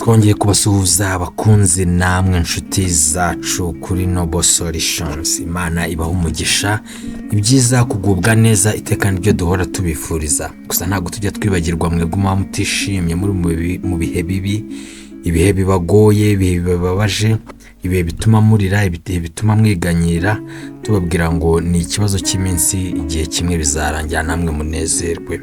Twongeye kubasuhuza abakunzi namwe inshuti zacu kuri Noble Solutions. Imana ibaha umugisha, ibyiza, kugubwa neza iteka nibyo duhora tubifuriza. Gusa ntabwo tujya twibagirwa mwebwe muba mutishimye, muri mu bihe bibi, ibihe bibagoye, ibihe bibabaje, ibihe bituma murira, ibihe bituma mwiganyira. Tubabwira ngo ni ikibazo cy'iminsi, igihe kimwe bizarangira namwe munezerwe.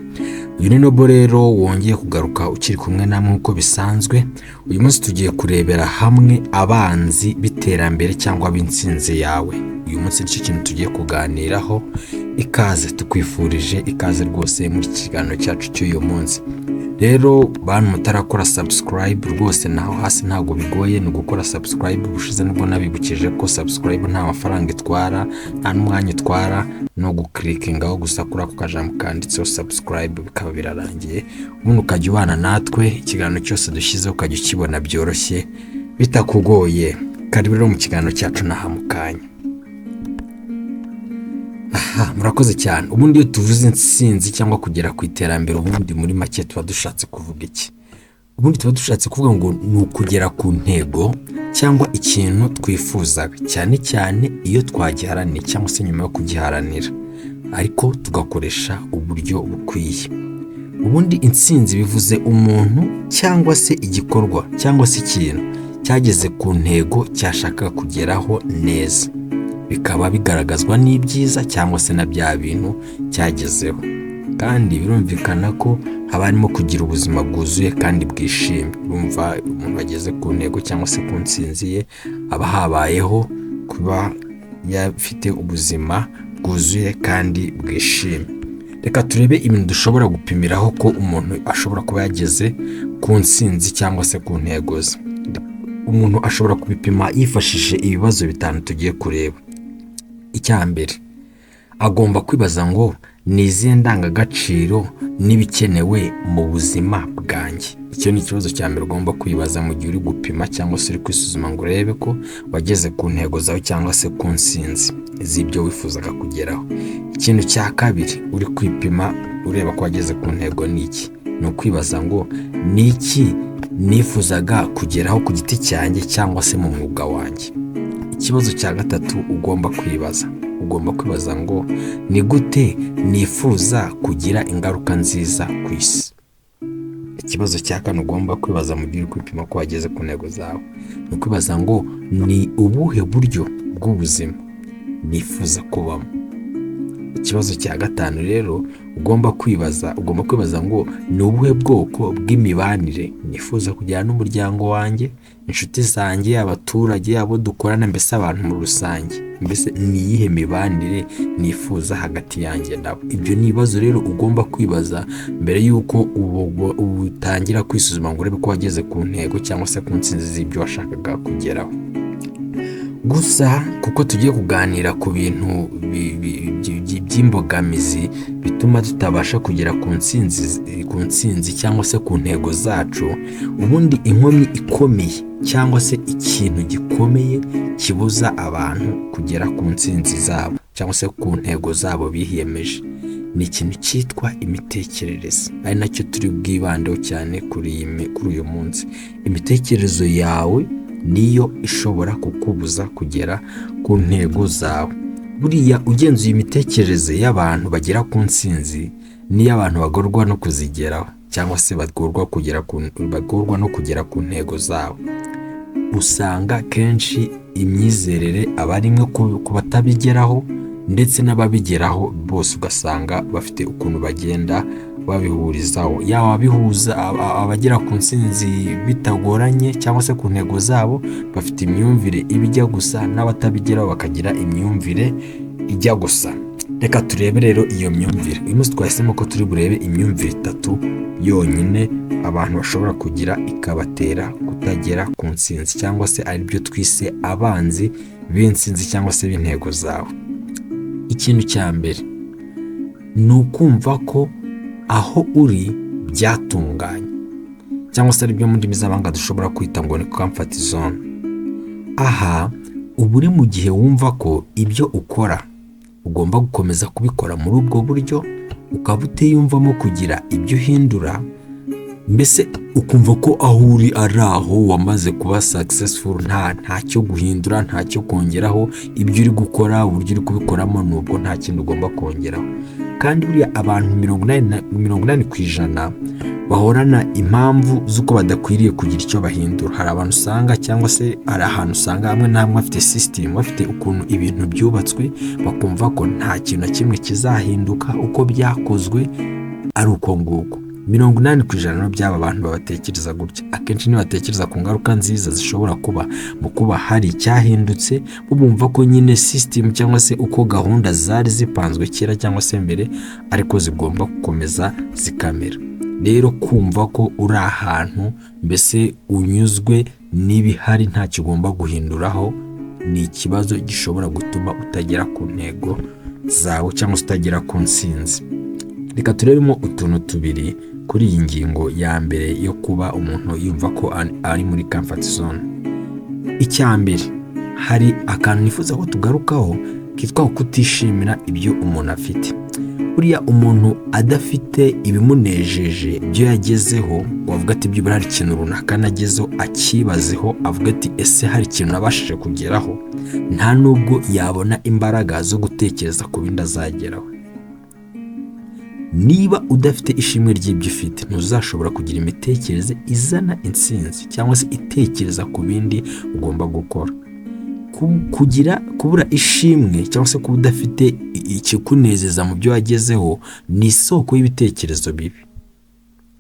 Uyu ni Noble rero wongeye kugaruka ukiri kumwe namwe nk'uko bisanzwe. Uyu munsi tugiye kurebera hamwe abanzi b'iterambere cyangwa b'intsinzi yawe. Uyu munsi nicyo kintu tugiye kuganiraho. Ikaze, tukwifurije ikaze rwose muri iki kiganiro cyacu cy'uyu munsi. Rero bantu mutarakora subscribe, rwose naho hasi ntabwo bigoye, ni ugukora subscribe. Ubushize nibwo nabibukije ko subscribe nta mafaranga itwara, nta n'umwanya itwara, no guclickingaho gusa kuri ako kajambo kanditseho subscribe bikaba birarangiye. Ubundi ukajya ubana natwe, ikiganiro cyose dushyizeho ukajya ukibona byoroshye bitakugoye. Karibu rero mu kiganiro cyacu naha mu kanya. Aha, murakoze cyane. Ubundi iyo tuvuze intsinzi cyangwa kugera ku iterambere, ubundi muri make tuba dushatse kuvuga iki? Ubundi tuba dushatse kuvuga ngo ni ukugera ku ntego cyangwa ikintu twifuzaga, cyane cyane iyo twagiharaniye cyangwa se nyuma yo kugiharanira, ariko tugakoresha uburyo bukwiye. Ubundi intsinzi bivuze umuntu cyangwa se igikorwa cyangwa se ikintu cyageze ku ntego cyashakaga kugeraho neza, bikaba bigaragazwa n'ibyiza cyangwa se na bya bintu cyagezeho. Kandi birumvikana ko haba harimo kugira ubuzima bwuzuye kandi bwishimye. Urumva, umuntu ageze ku ntego cyangwa se ku ntsinzi ye, haba habayeho kuba afite ubuzima bwuzuye kandi bwishimye. Reka turebe ibintu dushobora gupimiraho ko umuntu ashobora kuba yageze ku ntsinzi cyangwa se ku ntego ze. Umuntu ashobora kubipima yifashishije ibibazo bitanu tugiye kureba. Icya mbere, agomba kwibaza ngo: ni izihe ndangagaciro n'ibikenewe mu buzima bwanjye? Icyo ni ikibazo cya mbere ugomba kwibaza mu gihe uri gupima cyangwa se uri kwisuzuma ngo urebe ko wageze ku ntego zawe cyangwa se ku ntsinzi z'ibyo wifuzaga kugeraho. Ikintu cya kabiri uri kwipima ureba ko wageze ku ntego ni iki? Ni ukwibaza ngo: ni iki nifuzaga kugeraho ku giti cyanjye cyangwa se mu mwuga wanjye? Ikibazo cya gatatu ugomba kwibaza, ugomba kwibaza ngo: ni gute nifuza kugira ingaruka nziza ku isi? Ikibazo cya kane ugomba kwibaza mu gihe uri kwipima ko wageze ku ntego zawe, ni ukwibaza ngo: ni ubuhe buryo bw'ubuzima nifuza kubamo? Ikibazo cya gatanu rero ugomba kwibaza, ugomba kwibaza ngo: ni ubuhe bwoko bw'imibanire nifuza kugirana n'umuryango wanjye, inshuti zanjye, abaturage, abo dukorana, mbese abantu muri rusange? Mbese ni iyihe mibanire nifuza hagati yanjye nabo? Ibyo ni ibibazo rero ugomba kwibaza mbere y'uko utangira kwisuzuma ngo urebe ko wageze ku ntego cyangwa se ku ntsinzi z'ibyo washakaga kugeraho. Gusa kuko tugiye kuganira ku bintu by'imbogamizi bituma tutabasha kugera ku ntsinzi cyangwa se ku ntego zacu, ubundi inkomyi ikomeye cyangwa se ikintu gikomeye kibuza abantu kugera ku ntsinzi zabo cyangwa se ku ntego zabo biyemeje ni ikintu cyitwa imitekerereze, ari nacyo turi bwibandeho cyane kuri uyu munsi. Imitekerereze yawe niyo ishobora kukubuza kugera ku ntego zawe. Buriya ugenzuye imitekerereze y'abantu bagera ku ntsinzi n'iy'abantu bagorwa no kuzigeraho cyangwa se bagorwa no kugera ku ntego zabo, usanga kenshi imyizerere aba ari imwe ku batabigeraho ndetse n'ababigeraho bose, ugasanga bafite ukuntu bagenda babihurizaho. Yaba ababihuza, abagera ku ntsinzi bitagoranye cyangwa se ku ntego zabo, bafite imyumvire iba ijya gusa, n'abatabigeraho bakagira imyumvire ijya gusa. Reka turebe rero iyo myumvire. Uyu munsi twahisemo ko turi burebe imyumvire itatu yonyine abantu bashobora kugira ikabatera kutagera ku ntsinzi, cyangwa se aribyo twise abanzi b'intsinzi cyangwa se b'intego zawe. Ikintu cya mbere ni ukumva ko aho uri byatunganye, cyangwa se aribyo mu ndimi z'amahanga dushobora kwita ngo ni comfort zone. Aha uba uri mu gihe wumva ko ibyo ukora ugomba gukomeza kubikora muri ubwo buryo, ukaba utiyumvamo kugira ibyo uhindura. Mbese ukumva ko aho uri ari aho wamaze kuba successful, ntacyo guhindura, ntacyo kongeraho. Ibyo uri gukora, uburyo uri kubikoramo, nubwo nta kindi ugomba kongeraho. Kandi buriya abantu 80% bahorana impamvu z'uko badakwiriye kugira icyo bahindura. Hari abantu usanga, cyangwa se hari ahantu usanga hamwe na hamwe bafite sisitemu, bafite ukuntu ibintu byubatswe, bakumva ko nta kintu na kimwe kizahinduka, uko byakozwe ari uko nguko. 80% by'aba bantu babatekereza gutya, akenshi ntibatekereza ku ngaruka nziza zishobora kuba mu kuba hari icyahindutse. Bo bumva ko nyine sisitemu cyangwa se uko gahunda zari zipanzwe kera cyangwa se mbere ariko zigomba gukomeza zikamera. Rero kumva ko uri ahantu mbese unyuzwe n'ibihari, ntacyo ugomba guhinduraho, ni ikibazo gishobora gutuma utagera ku ntego zawe cyangwa se utagera ku ntsinzi. Reka turebemo utuntu tubiri kuri iyi ngingo ya mbere yo kuba umuntu yumva ko ari muri comfort zone. Icya mbere, hari akantu nifuza ko tugarukaho kitwa kutishimira ibyo umuntu afite. Buriya umuntu adafite ibimunejeje, ibyo yagezeho, wavuga ati byibura hari ikintu runaka nagezeho, akibazeho avuga ati: "Ese hari ikintu nabashije kugeraho?" Nta nubwo yabona imbaraga zo gutekereza ku bindi azageraho. Niba udafite ishimwe ry'ibyo ufite, ntuzashobora kugira imitekerereze izana intsinzi cyangwa se itekereza ku bindi ugomba gukora. Kugira kubura ishimwe cyangwa se kuba udafite ikikunezeza mu byo wagezeho ni isoko y'ibitekerezo bibi,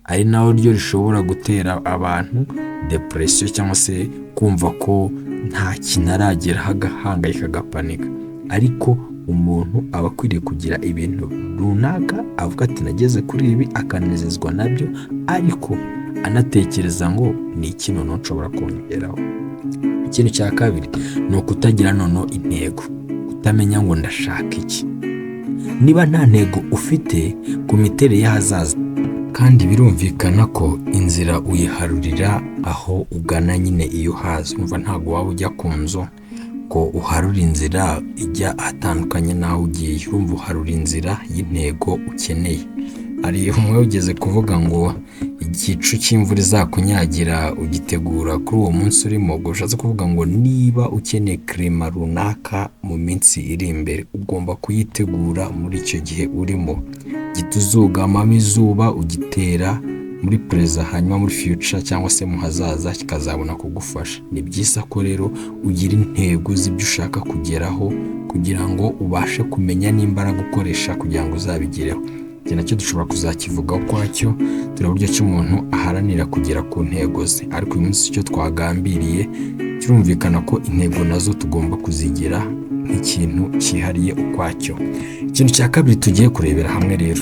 ari naho ryo rishobora gutera abantu depression cyangwa se kumva ko nta kintu arageraho, agahangayika, agapanika. Ariko umuntu aba akwiriye kugira ibintu runaka avuga ati: "Nageze kuri ibi," akanezezwa nabyo, ariko anatekereza ngo: "Ni iki noneho nshobora kongeraho?" Ikintu cya kabiri ni ukutagira noneho intego, kutamenya ngo ndashaka iki. Niba nta ntego ufite ku miterere y'ahazaza, kandi birumvikana ko inzira uyiharurira aho ugana nyine iyo uhazi. Umva, ntabwo waba ujya ku nzu ngo uharure inzira ijya ahatandukanye n'aho ugiye. Urumva, uharura inzira y'intego ukeneye. Hari umwe wigeze kuvuga ngo igicu cy'imvura izakunyagira ugitegura kuri uwo munsi urimo. Ubwo bishatse kuvuga ngo niba ukeneye climat runaka mu minsi iri imbere, ugomba kuyitegura muri icyo gihe urimo. Giti uzugamamo izuba ugitera muri present, hanyuma muri future cyangwa se mu hazaza kikazabona kugufasha. Ni byiza ko rero ugira intego z'ibyo ushaka kugeraho kugira ngo ubashe kumenya n'imbaraga ukoresha kugira ngo uzabigereho. Iki nacyo dushobora kuzakivugaho ukwacyo, tureba uburyo ki umuntu aharanira kugera ku ntego ze. Ariko uyu munsi icyo twagambiriye, kirumvikana ko intego nazo tugomba kuzigira nk'ikintu cyihariye ukwacyo. Ikintu cya kabiri tugiye kurebera hamwe rero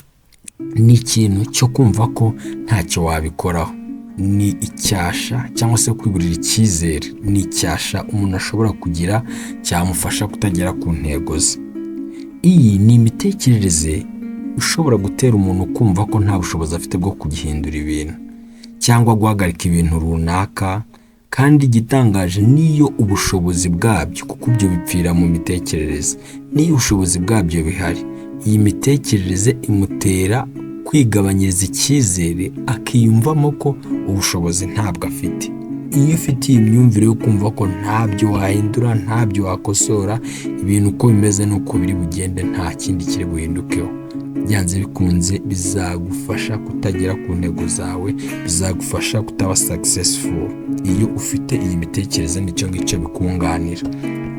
ni ikintu cyo kumva ko ntacyo wabikoraho. Ni icyasha cyangwa se kwiburira icyizere, ni icyasha umuntu ashobora kugira cyamufasha kutagera ku ntego ze. Iyi ni imitekerereze ishobora gutera umuntu kumva ko nta bushobozi afite bwo kugihindura ibintu cyangwa guhagarika ibintu runaka. Kandi igitangaje, niyo ubushobozi bwabyo, kuko ibyo bipfira mu mitekerereze, niyo ubushobozi bwabyo bihari, iyi mitekerereze imutera kwigabanyiriza icyizere, akiyumvamo ko ubushobozi ntabwo afite. Iyo ufite iyi myumvire yo kumva ko ntabyo wahindura, ntabyo wakosora, ibintu uko bimeze n'uko biri bugende, nta kindi kiri buhindukeho, byanze bikunze bizagufasha kutagera ku ntego zawe, bizagufasha kutaba successful. Iyo ufite iyi mitekerereze, nicyo ngicyo bikunganira.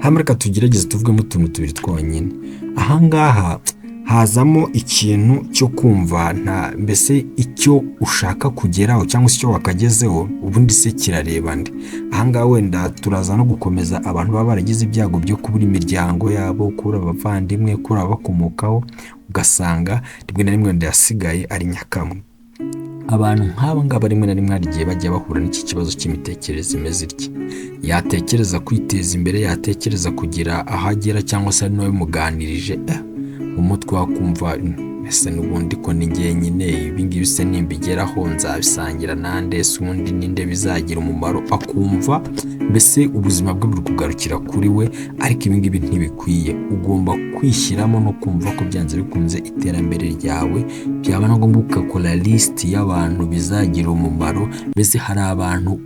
Hano reka tugerageze tuvugemo utuntu tubiri twonyine. Ahangaha hazamo ikintu cyo kumva nta mbese icyo ushaka kugeraho cyangwa se icyo wakagezeho ubundi se kirareba nde? Ahangaha wenda turaza no gukomeza abantu baba baragize ibyago byo kubura imiryango yabo, kubura abavandimwe, kubura ababakomokaho, ugasanga rimwe na rimwe wenda yasigaye ari nyakamwe. Abantu nk'aba ngaba rimwe na rimwe hari igihe bajya bahura n'iki kibazo cy'imitekerereze imeze itya: yatekereza kwiteza imbere, yatekereza kugira aho agera, cyangwa se ari nawe bimuganirije, mu mutwe wakumva Ese n'ubundi ko ni njyenyine? Ibi ngibi se nimbigeraho nzabisangira nande? Ese ubundi ninde bizagira umumaro? Akumva mbese ubuzima bwe buri kugarukira kuri we, ariko ibi ngibi ntibikwiye. Ugomba kwishyiramo no kumva ko byanze bikunze iterambere ryawe, byaba na ngombwa ugakora lisiti y'abantu bizagira umumaro. Mbese hari abantu,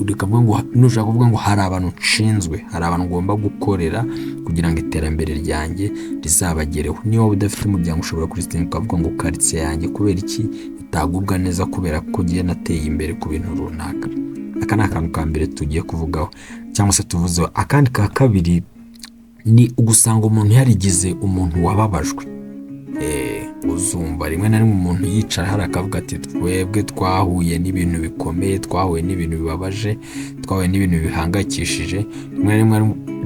reka mvuge ngo nushaka kuvuga ngo hari abantu nshinzwe, hari abantu ngomba gukorera kugira ngo iterambere ryanjye rizabagereho. Niba waba udafite umuryango, ushobora kulistinga ukavuga ngo karitsiye yanjye kubera iki itagubwa neza? Kubera ko ngiye nateye imbere ku bintu runaka. Aka ni akantu ka mbere tugiye kuvugaho cyangwa se tuvuzeho. Akandi ka kabiri ni ugusanga umuntu yarigize umuntu wababajwe. Uzumva rimwe na rimwe umuntu yicara hari akavuga ati: "Twebwe twahuye n'ibintu bikomeye, twahuye n'ibintu bibabaje, twahuye n'ibintu bihangayikishije."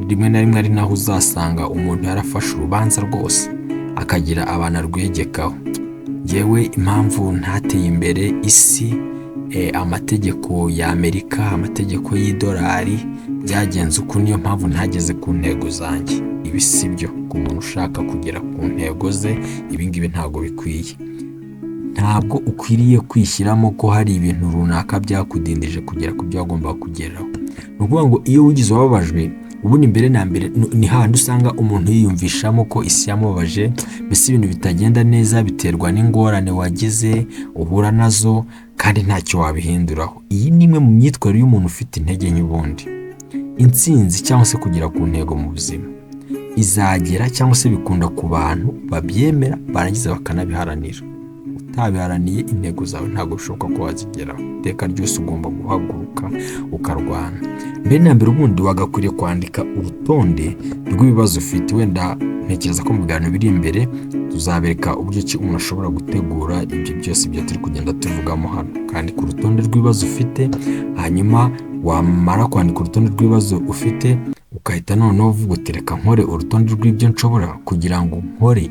Rimwe na rimwe ari naho uzasanga umuntu yarafashe urubanza rwose akagira abantu arwegekaho: "Ngewe impamvu ntateye imbere, isi, amategeko ya Amerika, amategeko y'idolari byagenze uku, niyo mpamvu ntageze ku ntego zanjye." Ibi si byo ku muntu ushaka kugera ku ntego ze. Ibi ngibi ntabwo bikwiye. Ntabwo ukwiriye kwishyiramo ko hari ibintu runaka byakudindije kugera ku byo wagombaga kugeraho. Ni ukuvuga ngo iyo wigize uwababajwe, ubundi mbere na mbere ni hahandi usanga umuntu yiyumvishamo ko isi yamubabaje, mbese ibintu bitagenda neza biterwa n'ingorane wagize, uhura nazo kandi ntacyo wabihinduraho. Iyi ni imwe mu myitwarire y'umuntu ufite intege nke. Ubundi intsinzi cyangwa se kugera ku ntego mu buzima izagera cyangwa se bikunda ku bantu babyemera, barangiza bakanabiharanira. Utabiharaniye, intego zawe ntabwo bishoboka ko wazigeraho. Iteka ryose ugomba guhaguruka ukarwana. Mbere na mbere, ubundi wagakwiriye kwandika urutonde rw'ibibazo ufite. Wenda ntekereza ko mu biganiro biri imbere tuzabereka uburyo ki umuntu ashobora gutegura ibyo byose, ibyo turi kugenda tuvugamo hano. Ukandika urutonde rw'ibibazo ufite, hanyuma wamara kwandika urutonde rw'ibibazo ufite, ugahita noneho uvuga uti: "Reka nkore urutonde rw'ibyo nshobora kugira ngo nkore."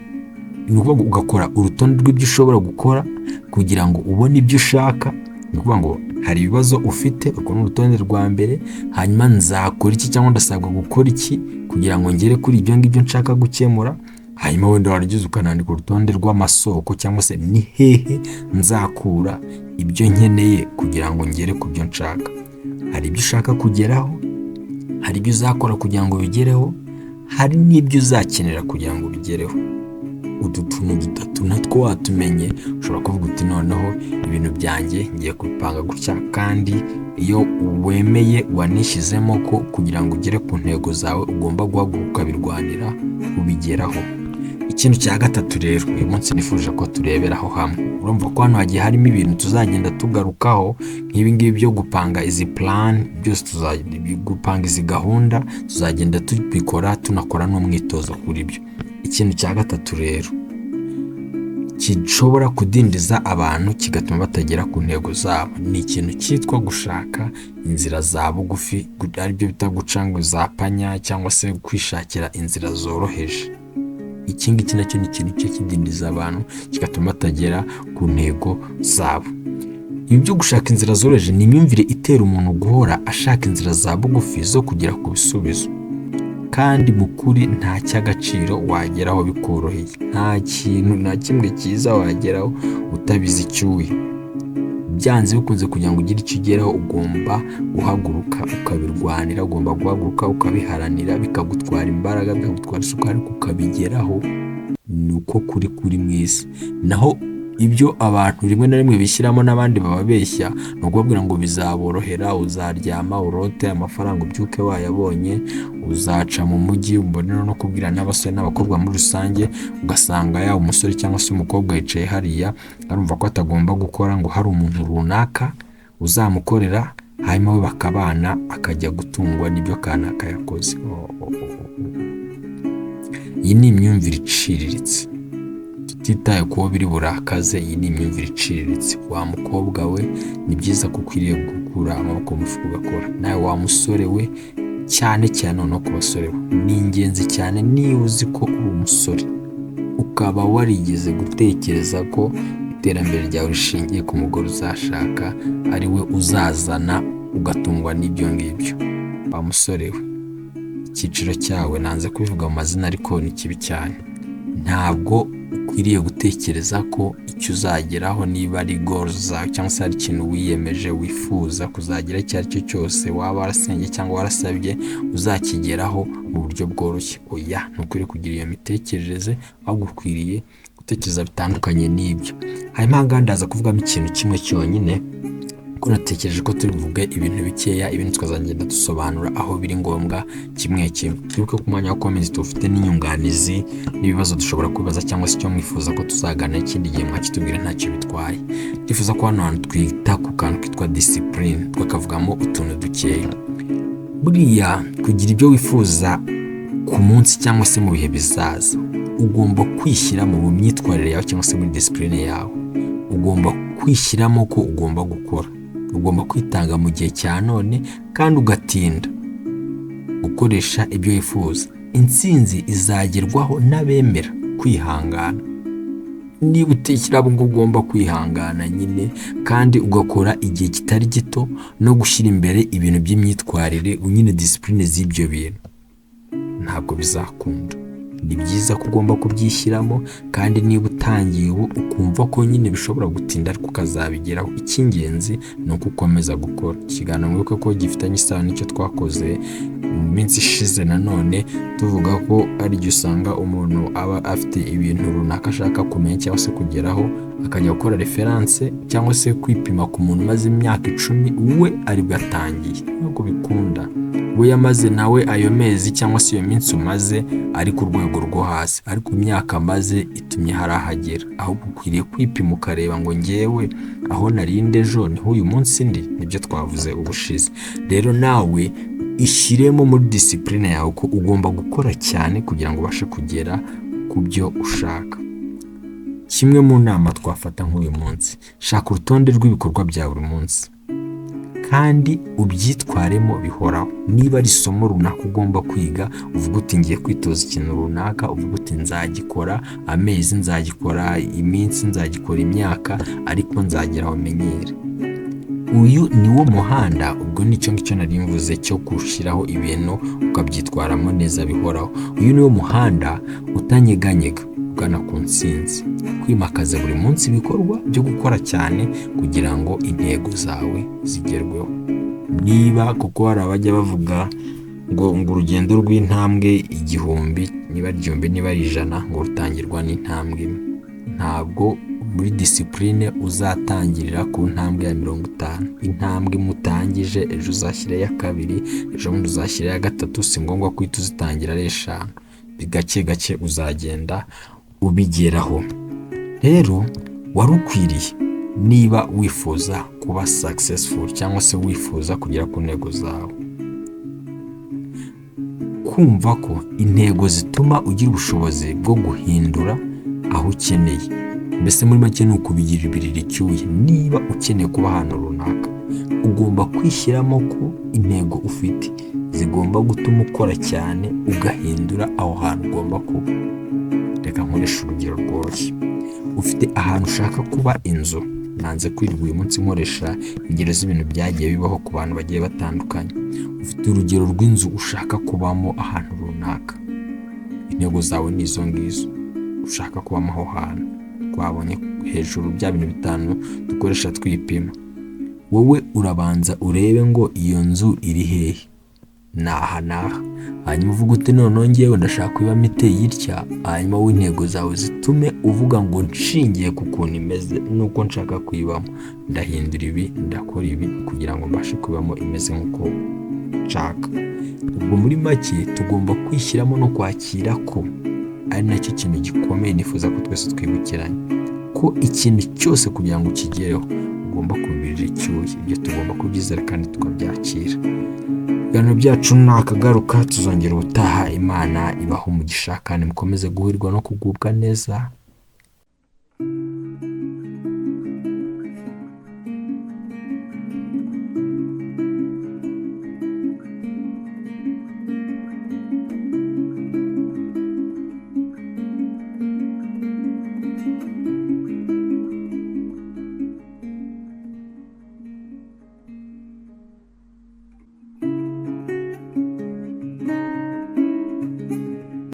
Ni ukuvuga ngo ugakora urutonde rw'ibyo ushobora gukora kugira ngo ubone ibyo ushaka. Ni ukuvuga ngo hari ibibazo ufite, urwo ni urutonde rwa mbere. Hanyuma nzakora iki cyangwa ndasabwa gukora iki kugira ngo ngere kuri ibyo ngibyo nshaka gukemura? Hanyuma wenda warangiza ukanandika urutonde rw'amasoko, cyangwa se ni hehe nzakura ibyo nkeneye kugira ngo ngere ku byo nshaka. Hari ibyo ushaka kugeraho, hari ibyo uzakora kugira ngo ubigereho, hari n'ibyo uzakenera kugira ngo ubigereho. Utu tuntu dutatu natwo watumenye, ushobora kuvuga uti: "Noneho ibintu byanjye ngiye kubipanga gutya." Kandi iyo wemeye, wanishyizemo ko kugira ngo ugere ku ntego zawe ugomba guhaguruka ukabirwanira, ubigeraho. Ikintu cya gatatu rero uyu munsi nifuje ko tureberaho hamwe, urumva ko hano hagiye harimo ibintu tuzagenda tugarukaho nk'ibi ngibi byo gupanga izi plan byose, gupanga izi gahunda, tuzagenda tubikora, tunakora n'umwitozo kuri byo. Ikintu cya gatatu rero gishobora kudindiza abantu kigatuma batagera ku ntego zabo ni ikintu cyitwa gushaka inzira za bugufi, aribyo bita guca ngo za panya, cyangwa se kwishakira inzira zoroheje. Iki ngiki nacyo ni ikintu cyo kidindiza abantu kigatuma batagera ku ntego zabo. Ibi byo gushaka inzira zoroheje ni imyumvire itera umuntu guhora ashaka inzira za bugufi zo kugera ku bisubizo, kandi mu kuri nta cy'agaciro wageraho bikoroheye. Nta kintu na kimwe cyiza wageraho utabizi icyuya. Byanze bikunze, kugira ngo ugire icyo ugeraho ugomba guhaguruka ukabirwanira, ugomba guhaguruka ukabiharanira, bikagutwara imbaraga, bikagutwara isuka, ariko ukabigeraho. Ni uko kuri mu isi. Naho ibyo abantu rimwe na rimwe bishyiramo n'abandi bababeshya, ni ukubabwira ngo bizaborohera, uzaryama urote amafaranga ubyuke wayabonye, uzaca mu mujyi mbonera no kubwira n'abasore n'abakobwa muri rusange, ugasanga yaba umusore cyangwa se umukobwa yicaye hariya arumva ko atagomba gukora, ngo hari umuntu runaka uzamukorera, hanyuma we bakabana, akajya gutungwa n'ibyo kanaka yakoze. Iyi ni imyumvire iciriritse. Tutitaye ku wo biri burakaze, iyi ni imyumvire iciriritse. Wa mukobwa we, ni byiza ko ukwiriye gukura amaboko mu mufuka ugakora. Nawe wa musore we, cyane cyane noneho ku basore bo ni ingenzi cyane. Niba uzi ko uri umusore ukaba warigeze gutekereza ko iterambere ryawe rishingiye ku mugore uzashaka, ari we uzazana ugatungwa n'ibyo ngibyo, wa musore we, icyiciro cyawe nanze kubivuga mu mazina ariko ni kibi cyane. Ntabwo ukwiriye gutekereza ko iterambere ryawe rishingiye ku mugore uzashaka. Ntukwiriye gutekereza ko icyo uzageraho, niba ari goals zawe cyangwa se hari ikintu wiyemeje wifuza kuzagira, icyo ari cyo cyose waba warasengeye cyangwa warasabye, uzakigeraho mu buryo bworoshye. Oya, ntukwiriye kugira iyo mitekerereze, ahubwo ukwiriye gutekereza bitandukanye n'ibyo. Hanyuma aha ngaha ndaza kuvugamo ikintu kimwe cyonyine, kuko natekereje ko turi buvuge ibintu bikeya, ibindi tukazagenda dusobanura aho biri ngombwa kimwe kimwe. Twibuke ko umwanya wa comments tuwufite n'inyunganizi n'ibibazo dushobora kubibaza, cyangwa se icyo mwifuza ko tuzaganira ikindi gihe mwakitubwira, ntacyo bitwaye. Ndifuza ko hano hantu twita ku kantu kitwa discipline, tukavugamo utuntu dukeya. Buriya kugira ibyo wifuza ku munsi cyangwa se mu bihe bizaza, ugomba kwishyira mu myitwarire yawe cyangwa se muri discipline yawe. Ugomba kwishyiramo ko ugomba gukora, ugomba kwitanga mu gihe cya none kandi ugatinda gukoresha ibyo wifuza. Intsinzi izagerwaho n'abemera kwihangana. Niba utishyiramo ngo ugomba kwihangana nyine kandi ugakora igihe kitari gito no gushyira imbere ibintu by'imyitwarire nyine, discipline z'ibyo bintu, ntabwo bizakunda. Ni byiza ko ugomba kubyishyiramo, kandi niba utangiye ubu ukumva ko nyine bishobora gutinda ariko ukazabigeraho, icy'ingenzi ni uko ukomeza gukora. Ikiganiro mwibuke ko gifitanye isano n'icyo twakoze mu minsi ishize, nanone tuvuga ko ari igihe usanga umuntu aba afite ibintu runaka ashaka kumenya cyangwa se kugeraho, akajya gukora reference cyangwa se kwipima ku muntu umaze imyaka 10, we aribwo atangiye. Ntabwo bikunda. We yamaze nawe ayo mezi cyangwa se iyo minsi umaze ari ku rwego rwo hasi, ariko imyaka amaze itumye hari ahagera. Ahubwo ukwiriye kwipima ukareba ngo ngewe aho narinde ejo niho uyu munsi ndi. Nibyo twavuze ubushize. Rero nawe ishyiremo muri discipline yawe ko ugomba gukora cyane kugira ngo ubashe kugera ku byo ushaka. Kimwe mu nama twafata nk'uyu munsi, shaka urutonde rw'ibikorwa bya buri munsi kandi ubyitwaremo bihoraho. Niba ari isomo runaka ugomba kwiga, uvuga uti ngiye kwitoza ikintu runaka, uvuga uti nzagikora amezi, nzagikora iminsi, nzagikora imyaka, ariko nzagera aho menyere. Uyu ni wo muhanda. Ubwo nicyo ngicyo nari mvuze cyo gushyiraho ibintu ukabyitwaramo neza bihoraho. Uyu ni wo muhanda utanyeganyega ugana ku ntsinzi: kwimakaza buri munsi ibikorwa byo gukora cyane kugira ngo intego zawe zigerweho. Niba kuko hari abajya bavuga ngo urugendo rw'intambwe 1000, niba ari 1000, niba ari 100, ngo rutangirwa n'intambwe imwe. Ntabwo muri discipline uzatangirira ku ntambwe ya 50. Intambwe imwe utangije ejo, uzashyira iya kabiri, ejo bundi uzashyira iya gatatu. Si ngombwa guhita uzitangira ari eshanu, gake gake uzagenda ubigeraho. Rero wari ukwiriye, niba wifuza kuba successful cyangwa se wifuza kugera ku ntego zawe, kumva ko intego zituma ugira ubushobozi bwo guhindura aho ukeneye. Mbese muri make ni ukubigirira icyuya. Niba ukeneye kuba ahantu runaka, ugomba kwishyiramo ko intego ufite zigomba gutuma ukora cyane ugahindura aho hantu ugomba kuba. Reka nkoreshe urugero rworoshye. Ufite ahantu ushaka kuba inzu. Nanze kwirirwa uyu munsi nkoresha ingero z'ibintu byagiye bibaho ku bantu bagiye batandukanye. Ufite urugero rw'inzu ushaka kubamo ahantu runaka, intego zawe ni izo ngizo, ushaka kubamo aho hantu. Twabonye hejuru bya bintu bitanu dukoresha twipima. Wowe urabanza urebe ngo iyo nzu iri hehe? Ni aha n'aha. Hanyuma uvuga uti noneho ngewe ndashaka kubamo iteye itya. Hanyuma wowe intego zawe zitume uvuga ngo nshingiye ku kuntu imeze n'uko nshaka kuyibamo, ndahindura ibi, ndakora ibi kugira ngo mbashe kubamo imeze nk'uko nshaka. Ubwo muri make tugomba kwishyiramo no kwakira ko ari nacyo kintu gikomeye nifuza ko twese twibukiranya, ko ikintu cyose kugira ngo ukigereho ugomba kubibirira icyuya. Ibyo tugomba kubyizera kandi tukabyakira. Ibiganiro byacu nakagaruka, tuzongera ubutaha. Imana ibaha umugisha kandi mukomeze guhirwa no kugubwa neza.